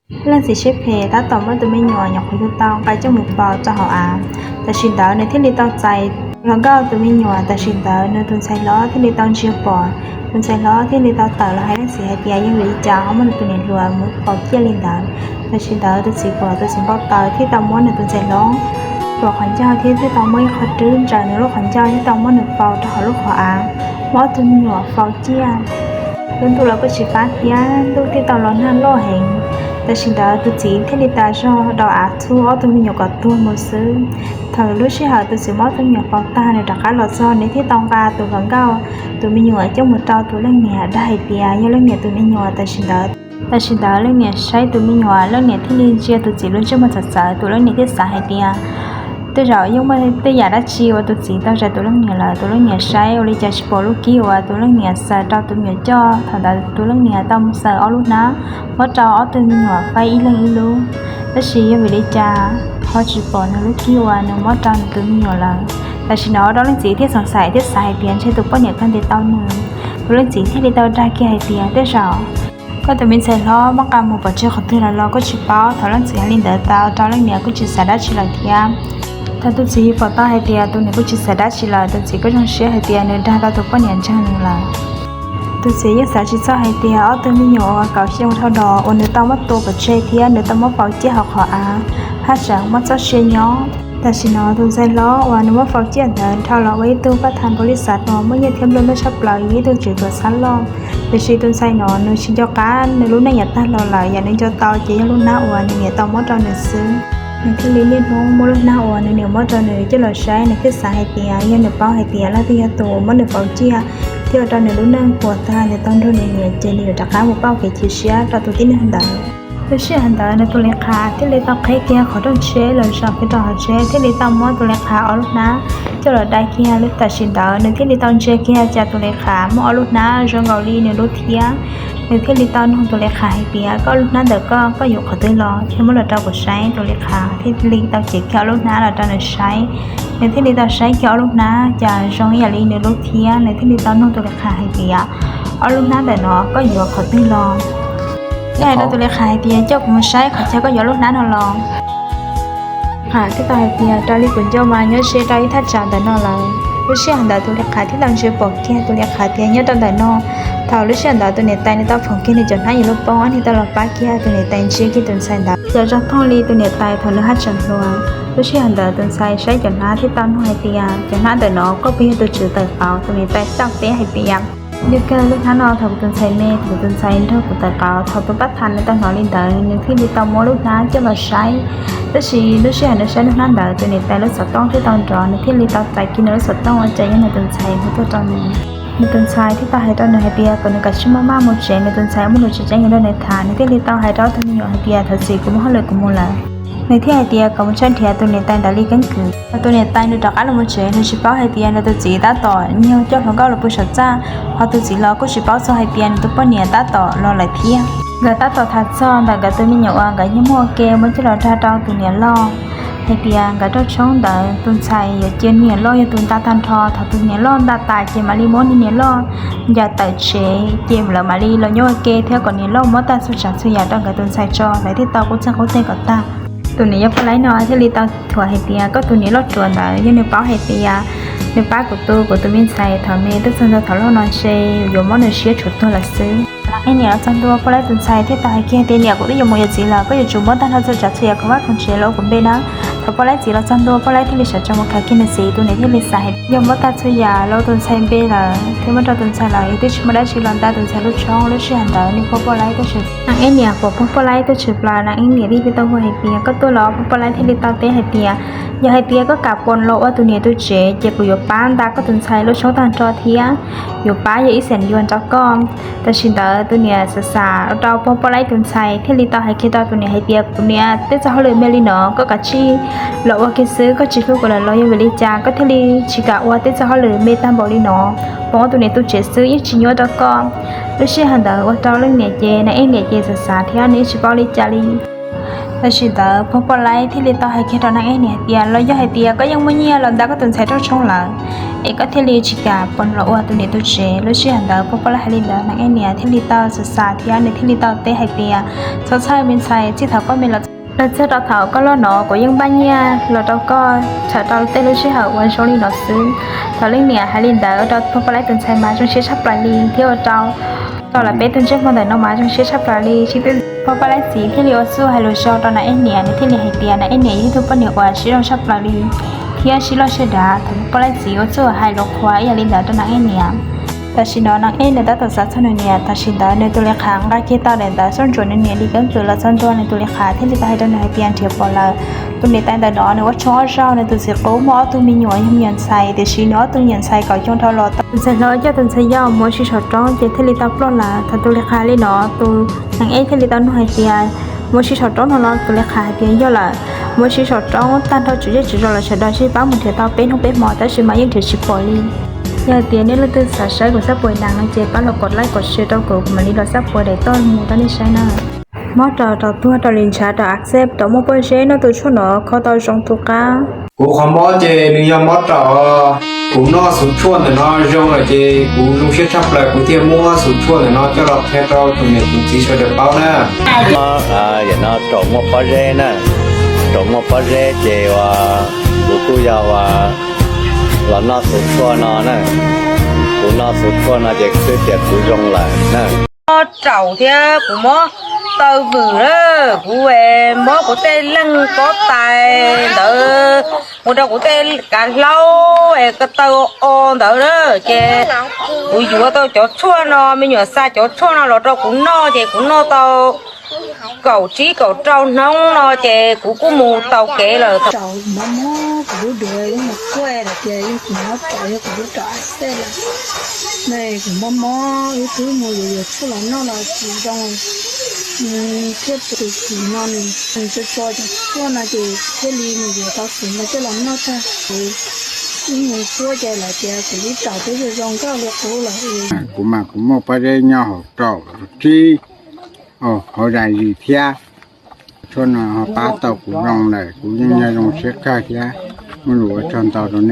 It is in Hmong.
Leej txiv siab phem tab tom muab tus me nyuam nyuam qhuav yug tau nqa coj mus faus rau hauv av. Tam sim ntawd nws thiaj li tau txais hluas nkauj tus me nyuam. Tam sim ntawd nws tus ntxhais hlob thiaj li tau ntsia pom. Tus ntxhais hlob thiaj li tau tawm los hais leej txiv hais tias yog vim li cas ho muab nws tus niam hluas mus faus ciaj li ntawd. Tam sim ntawd tus txiv pom tus txiv npau taws thiaj tau muab nws tus ntxhais hlob tuav qhov ncauj thiab thiaj tau muab ib qho rwb ntsaws nws lub qhov ncauj thiab tau muab nws faus rau hauv lub qhov av, muab ob tug me nyuam faus ciaj. Lub ntuj los kuj tsis fab thiab ntuj thiaj tau los nag loj heev. Tam sim ntawd tus txiv thiaj li tas zog rau av txhub ob tug me nyuam kom tuag mus xwb. Thaum lub sij hawm tus txiv muab ob tug me nyuam faus tag nws rov qab los txog nws thiaj tau nqa tus hluas nkauj tus me nyuam coj mus rau tus leej niam dag hais tias yog leej niam tus me nyuam. Tam sim ntawd, tam sim ntawd leej niam saib tus me nyuam, leej niam thiaj li ntsia tus txiv lub ntsej muag txawv txawv, tus leej niam thiaj xav hais tias tej zaum yeej muaj tej yam dab tsi uas tus txiv tau zais tus leej niam lawm. Tus leej niam saib ua li cas tsis pom lub kib uas tus leej niam xaws rau tus me nyuam coj. Thaum ntawd tus leej niam tau mus xaws ob lub hnab muab rau ob tug me nyuam faib ib leeg ib lub, tab sis yog vim li cas ho tsis pom nws lub kib uas nws muab rau nws tus me nyuam lawm. Tam sim no ua rau leej txiv thiaj xoom xaim thiab xav hais tias ntshe tus poj niam kag ntes tau nws. Tus leej txiv thiaj li tau dag kiag hais tias tej zaum koj tus me ntxhais hlob muab nqa mus pov tseg qhov twg lawm los kuj tsis paub. Thaum leej txiv hais li ntawd tau rau leej niam kuj tsis xav dab tsi lawm thiab. Thaum tus txiv pom tau hais tias tus niam kuj tsis xav dab tsi lawm, tus txiv kuj zoo siab hais tias nws dag tau tus poj niam ntseeg nws lawm. Tus txiv yeej xav tsis txog hais tias ob tug me nyuam uas kaum xyoo dhau los uas nws tau muab tua pov tseg thiab nws tau muab faus ciaj hauv qhov av, haj tseem muaj txoj sia nyob. Tam sim no tus ntxhais hlob uas nws muab faus ciaj ntawd dhau los ua ib tug paj thas npaum li xav no, muaj nyiaj thiab nplua nuj tshaj plaws, yog ib tug tswv tuam xab loj. Tiam sis tus ntxhais no nws tsis nco qab nws lub neej yav tag los lawm, yam nws nco tau ces yog lub hnab uas nws niam tau muab rau nws xwb. Nws thiaj li niaj hnub muab lub hnab uas nws niam muab rau nws coj los saib, nws thiaj xav hais tias yog nws paub hais tias leej twg yog tus uas muab nws faus ciaj thiab ua rau nws lub neej puas tag, nws tau nrog nws niam ces nws yuav rov qab mus pauj kev cia siab rau tus tib neeg ntawd. Lub sij hawm ntawd nws tus li qhav thiaj li tau qheb kiag qhov rooj tsheb los zaum kiag rau hauv tsheb, thiaj li tau muab tus li qhav ob lub hnab coj los dai kiag. Tam sim ntawd nws thiaj li tau ntsia kiag cas tus li qhav muaj ob lub hnab zoo nkaus li nws lub thiab. Nws thiaj li tau nug tus li qhav hais tias koj ob lub hnab ntawm koj, koj yuav qhov twg los thiaj muab los rau kuv saib. Tus li qhav thiaj li tau cev kiag ob lub hnab los rau nws saib. Nws thiaj li tau saib kiag ob lub hnab cas zoo ib yam li nws lub thiab. Nws thiaj li tau nug tus li qhav hais tias ob lub hnab ntawm no koj yuav qhov twg los? Thiaj hais rau tus li qhav hais tias coj kuv mus saib qhov chaw koj yuav lub hnab no los. Qhav thiaj tau hais tias raws li kuv nco mas nyob ze rau ib thaj tsam ntawm no lawm. Lub sij hawm ntawd tus li qhav thiaj tau ntsia pom kiag tus li qhav tias nyob rau ntawm no. Thaum lub sij hawm ntawd tus niam tais nws tau phoom kiag nws cov hnab yuav luag poob, nws tau los pab kiag tus niam tais ntsia kiag tus ntxhais ntawd. Yog zoo thooj li tus niam tais thaum nws haj tseem hluas. Lub sij hawm ntawd tus ntxhais saib cov hnab thiaj tau nug hais tias cov hnab ntawm no koj puas yog tus tswv tawm qauv? Tus niam tais tau teb hais tias yog kawg, lub hnab no thaum kuv tus ntxhais me, kuv tus ntxhais nrog kuv tawm qauv. Thaum tus paj thas nws tau hnov li ntawd nws thiaj li tau muab lub hnab coj los saib. Tab sis lub sij hawm nws saib lub hnab ntawd tus niam tais lub xov tooj thiaj tau nrov, nws thiaj li tau txais kiag nws lub xov tooj ua cas yog nws tus ntxhais hu tuaj rau nws. Nws tus ntxhais thiaj tau hais rau nws hais tias kom nws kav tsij maj maj mus tsev, nws tus ntxhais muaj lus tseem ceeb yuav nrog nws tham. Nws thiaj li tau hais rau ob tug me nyuam hais tias thov txim, kuv muaj hauj lwm kuv mus lawm. Nws thiaj hais tias kom mus tshaj nrhiav tus niam tais ntawd li keeb kwm. Thaum tus niam tais nws rov qab los mus tsev, nws tsis paub hais tias nws tus txiv tab tom nyiag coj hluas nkauj los pw saum txaj, ho tus txiv los kuj tsis paub txog hais tias nws tus poj niam tab tom los lawm thiab. Nkawd tab tom tham txog ntawm nkawd tus me nyuam uas nkawd nyiag muag ua ke muab coj los dag rau tus niam loj hais tias nkawd rooj tshoob ntawd tus ntxhais yuav cia niam loj yog tus nta tag nrho. Thaum tus niam loj nta tas ces mam li muab niag niam loj ncaws tawm tsev, ces lawv mam li los nyob ua ke thiab kom niam loj muab tag txhua tsav txhua yam rau nkawd tus ntxhais tso, lawv thiaj tau qub txeeg qub teg kom tag. Tus niam yog poj laib no thiaj li tau thuam hais tias koj tus niam loj ruam ntawd yog nws paub hais tias nws pab kuv tu kuv tus me ntxhais thaum me tuaj txog ntua thaum loj no ntshe yuav muab nws siab tshuav tuag lawm xwb. Ev niam los txog ntua poj laib tus ntxhais thiaj tau hais kiag tias niam, kuv twb yuav mus yuav txiv lawm, koj yuav tsum muab tag nrho txhua tsav txhua yam kom vaj kom tsev los ua kuv npe na. Thaum poj laib txiv los txog ntua poj laib thiaj li sawv tsees mus khaws kiag nws txiv. Tus niam thiaj li xav hais tias yog muab tag txhua yam los ua tus ntxhais npe lawm thiab muab rau tus ntxhais lawm, twb tsis muaj dab tsi los nta tus ntxhais lub tshoob. Lub sij hawm ntawd niag pog poj laib tuaj tshwm, Ev niam pom pog poj laib tuaj tshwm plaws, Ev niam thiaj li tau hu hais tias koj tuaj los? Pog poj laib thiaj li tau teb hais tias yog hais tias koj kam pos los ua tus niam tus tsev ces kuv yuav pab nta koj tus ntxhais lub tshoob tag nrho thiab yuav pab yog ib xees yuag rau koj. Tam sim ntawd tus niam xav xav rau pog poj laib tus ntxhais thiaj li tau hais kiag rau tus niam hais tias kuv niam, tej txoj hauj lwm me li no koj kav tsij los ua kiag xwb, koj tsis hlub kuv lawm los yog vim li cas koj thiaj li tsis kam ua tej txoj hauj lwm me tag npaum li no? Poob ua tus niam tus tsev xwb yeej tsis nyuaj rau koj. Lub sij hawm ntawd ua rau leej niam ces Ev niam ces xav xav thiab nws yeej tsis paub li cas li. Tam sim ntawd pog poj laib thiaj li tau hais kiag rau Ev niam hais tias los yog hais tias koj yeej muaj nyiaj los nta koj tus ntxhais rooj tshoob lawm, es koj thiaj li tsis kam pom los ua tus niam tus tsev. Lub sij hawm ntawd Pog Paj Laib hais li ntawd, Nab Ej niam thiaj li tau xav xav thiab nws thiaj li tau teb hais tias, txhob txhawj me ntxhais, txij thaum koj me los txog rau thaum koj loj no kuv yeej npaj nyiaj los rau koj txhawm rau tej lub sij hawm uas zoo li no xwb. Thaum leej niam hais li ntawd rau Pog Paj Laib tus ntxhais mas zoo siab tshaj plaws li thiab ua rau tau lawv peb tug ntsej muag ntawm no mas zoo siab tshaj plaws li. Sib twb Pog Paj Laib txiv thiaj li ua txuj hais lus zoo rau Nab Ej niam, nws thiaj li hais tias Nab Ej niam yog ib tug poj niam uas sib zoo tshaj plaws li thiab sib loj siab dav. Thaum Pog Paj Laib txiv ua txuj hais lus qhuas ib yam li ntawd rau Nab Ej niam. Tam sim no Nab Ej nws tab tom xav txog nws niam, tam sim ntawd nws tus li qhav nqa kiag tau daim ntawv xauj ntsuam nws niam li keeb kwm los txog ntua, nws tus li qhav thiaj li tau hais rau nws hais tias nrhiav pom lawm. Tus niam tais ntawm no nws ua tshooj ob zaug, nws tus txiv qub muaj ob tug me nyuam yog me nyuam ntxhais, tiam sis nws ob tug me nyuam ntxhais kaum xyoo dhau los tau. Tus ntxhais hlob coj tus ntxhais yau mus ua si saum roob ces thiaj li tau ploj lawm. Thaum tus li qhav li no, tus Nab Ej thiaj li tau nug hais tias, mus ua si saum roob no los? Tus li qhav hais tias yog lawm, mus ua si saum roob tag nrho tswv zej tswv zos los sawv daws sib pab mus nrhiav tau peb hnub peb hmo tab sis mas yeej nrhiav tsis pom li. Yog hais tias nej leej twg xav saib kuv xab puas nees no ces pab los kom like kom share rau kuv, kuv mam li los xab puas daim toj mus rau nej saib na. Mob rau rau tuag rau li ntshav rau accept rau muaj pob zeb noj tus tshuaj no kho tau zoo tu qab. Kuv qhov mob ces nws yog mob raum. Kuv noj xuv tshuaj ntawm no zoo lawm ces kuv zoo siab tshaj plaws, kuv thiaj muab xuv tshuaj ntawm no coj los qhia rau tus niam tus txiv sawv daws paub na. Yam no raum muaj pob zeb na, raum muaj pob zeb ces uas kuv kuj yog uas los noj xuv tshuaj no na. Kuv noj xuv tshuaj no ces twb tias kuv zoo lawm na. Mob raum thiab kuv mob taw vwm na, kuv mob kuv tej leeg pob tais ntawd mus rau kuv tej kav hlaub es ko taw o ntawd na, ces kuv yuav tau cov tshuaj no, me nyuam xa cov tshuaj no los rau kuv noj ces kuv noj tau kaum tsib kaum rau hnub no ces kuv kuj mus tau kev lawm. Raum mob mob kuv lub duav yeej mus quaj lawm tias yeej kuv mob raum yog kuv lub raum a xej lawm. Kuv mob mob wb twb mus yuav yuav tshuaj los noj los tsis zoo, thiab tus txiv no nws tso tso cov tshuaj no ces thiaj li mus yuav tau xwv no coj los noj tag. Kuv ib mus suab ces lawv tias kuv lub raum twb zoo zoo nkauj li qub lawm. Kuv mas kuv muaj pob zeb nyob hauv raum tsib, hauv zais zis thiab. Tshuaj no ho pab tau kuv zoo lawm, kuv yeej yog zoo siab kawg thiab. Muaj lus ua tsaug ntau rau nej.